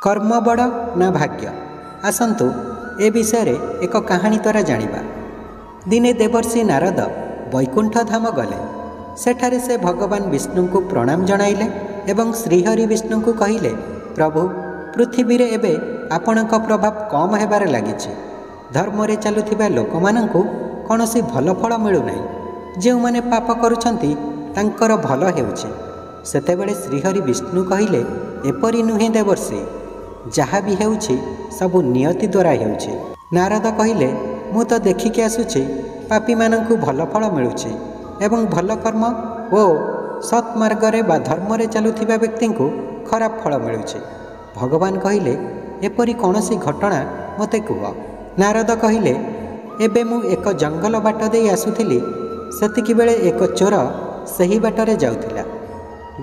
କର୍ମ ବଡ଼ ନା ଭାଗ୍ୟ? ଆସନ୍ତୁ ଏ ବିଷୟରେ ଏକ କାହାଣୀ ଦ୍ୱାରା ଜାଣିବା। ଦିନେ ଦେବର୍ଷି ନାରଦ ବୈକୁଣ୍ଠ ଧାମ ଗଲେ। ସେଠାରେ ସେ ଭଗବାନ ବିଷ୍ଣୁଙ୍କୁ ପ୍ରଣାମ ଜଣାଇଲେ ଏବଂ ଶ୍ରୀହରି ବିଷ୍ଣୁଙ୍କୁ କହିଲେ, ପ୍ରଭୁ, ପୃଥିବୀରେ ଏବେ ଆପଣଙ୍କ ପ୍ରଭାବ କମ୍ ହେବାରେ ଲାଗିଛି। ଧର୍ମରେ ଚାଲୁଥିବା ଲୋକମାନଙ୍କୁ କୌଣସି ଭଲ ଫଳ ମିଳୁନାହିଁ। ଯେଉଁମାନେ ପାପ କରୁଛନ୍ତି ତାଙ୍କର ଭଲ ହେଉଛି। ସେତେବେଳେ ଶ୍ରୀହରି ବିଷ୍ଣୁ କହିଲେ, ଏପରି ନୁହେଁ ଦେବର୍ଷି, ଯାହା ବି ହେଉଛି ସବୁ ନିୟତି ଦ୍ୱାରା ହେଉଛି। ନାରଦ କହିଲେ, ମୁଁ ତ ଦେଖିକି ଆସୁଛି ପାପୀମାନଙ୍କୁ ଭଲ ଫଳ ମିଳୁଛି ଏବଂ ଭଲ କର୍ମ ଓ ସତ୍ମାର୍ଗରେ ବା ଧର୍ମରେ ଚାଲୁଥିବା ବ୍ୟକ୍ତିଙ୍କୁ ଖରାପ ଫଳ ମିଳୁଛି। ଭଗବାନ କହିଲେ, ଏପରି କୌଣସି ଘଟଣା ମୋତେ କୁହ। ନାରଦ କହିଲେ, ଏବେ ମୁଁ ଏକ ଜଙ୍ଗଲ ବାଟ ଦେଇ ଆସୁଥିଲି, ସେତିକିବେଳେ ଏକ ଚୋର ସେହି ବାଟରେ ଯାଉଥିଲା।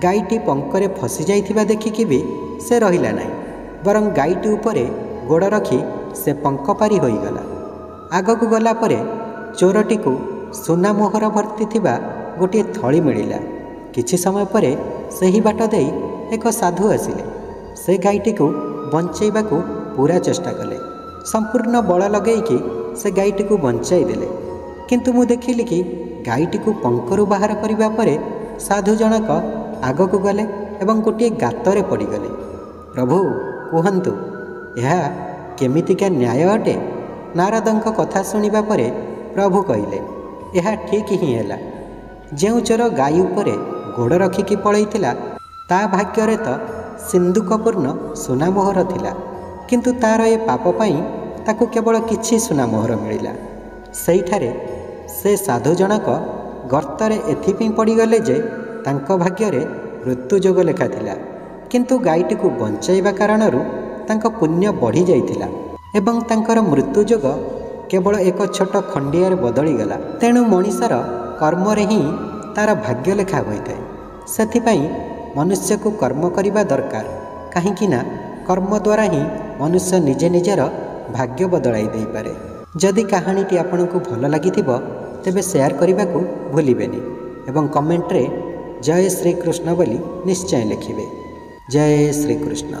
ଗାଈଟି ପଙ୍କରେ ଫସି ଯାଇଥିବା ଦେଖିକି ବି ସେ ରହିଲା ନାହିଁ, ବରଂ ଗାଈଟି ଉପରେ ଗୋଡ଼ ରଖି ସେ ପଙ୍କ ପାରି ହୋଇଗଲା। ଆଗକୁ ଗଲା ପରେ ଚୋରଟିକୁ ସୁନା ମୋହର ଭର୍ତ୍ତି ଥିବା ଗୋଟିଏ ଥଳି ମିଳିଲା। କିଛି ସମୟ ପରେ ସେହି ବାଟ ଦେଇ ଏକ ସାଧୁ ଆସିଲେ। ସେ ଗାଈଟିକୁ ବଞ୍ଚେଇବାକୁ ପୁରା ଚେଷ୍ଟା କଲେ। ସମ୍ପୂର୍ଣ୍ଣ ବଳ ଲଗେଇକି ସେ ଗାଈଟିକୁ ବଞ୍ଚାଇ ଦେଲେ। କିନ୍ତୁ ମୁଁ ଦେଖିଲି କି ଗାଈଟିକୁ ପଙ୍କରୁ ବାହାର କରିବା ପରେ ସାଧୁ ଜଣକ ଆଗକୁ ଗଲେ ଏବଂ ଗୋଟିଏ ଗାତରେ ପଡ଼ିଗଲେ। ପ୍ରଭୁ କୁହନ୍ତୁ, ଏହା କେମିତିକା ନ୍ୟାୟ ଅଟେ? ନାରଦଙ୍କ କଥା ଶୁଣିବା ପରେ ପ୍ରଭୁ କହିଲେ, ଏହା ଠିକ୍ ହିଁ ହେଲା। ଯେଉଁ ଚୋର ଗାଈ ଉପରେ ଗୋଡ଼ ରଖିକି ପଳେଇଥିଲା ତା ଭାଗ୍ୟରେ ତ ସିନ୍ଦୁକପୂର୍ଣ୍ଣ ସୁନା ମୋହର ଥିଲା, କିନ୍ତୁ ତା'ର ଏ ପାପ ପାଇଁ ତାକୁ କେବଳ କିଛି ସୁନା ମୋହର ମିଳିଲା। ସେଇଠାରେ ସେ ସାଧୁ ଜଣକ ଗର୍ତ୍ତରେ ଏଥିପାଇଁ ପଡ଼ିଗଲେ ଯେ ତାଙ୍କ ଭାଗ୍ୟରେ ମୃତ୍ୟୁଯୋଗ ଲେଖା ଥିଲା, କିନ୍ତୁ ଗାଈଟିକୁ ବଞ୍ଚାଇବା କାରଣରୁ ତାଙ୍କ ପୁଣ୍ୟ ବଢ଼ିଯାଇଥିଲା ଏବଂ ତାଙ୍କର ମୃତ୍ୟୁଯୋଗ କେବଳ ଏକ ଛୋଟ ଖଣ୍ଡିଆରେ ବଦଳିଗଲା। ତେଣୁ ମଣିଷର କର୍ମରେ ହିଁ ତା'ର ଭାଗ୍ୟ ଲେଖା ହୋଇଥାଏ। ସେଥିପାଇଁ ମନୁଷ୍ୟକୁ କର୍ମ କରିବା ଦରକାର, କାହିଁକି ନା କର୍ମ ଦ୍ୱାରା ହିଁ ମନୁଷ୍ୟ ନିଜେ ନିଜର ଭାଗ୍ୟ ବଦଳାଇ ଦେଇପାରେ। ଯଦି କାହାଣୀଟି ଆପଣଙ୍କୁ ଭଲ ଲାଗିଥିବ ତେବେ ସେୟାର କରିବାକୁ ଭୁଲିବେନି ଏବଂ କମେଣ୍ଟରେ ଜୟ ଶ୍ରୀକୃଷ୍ଣ ବୋଲି ନିଶ୍ଚୟ ଲେଖିବେ। ଜୟ ଶ୍ରୀକୃଷ୍ଣ।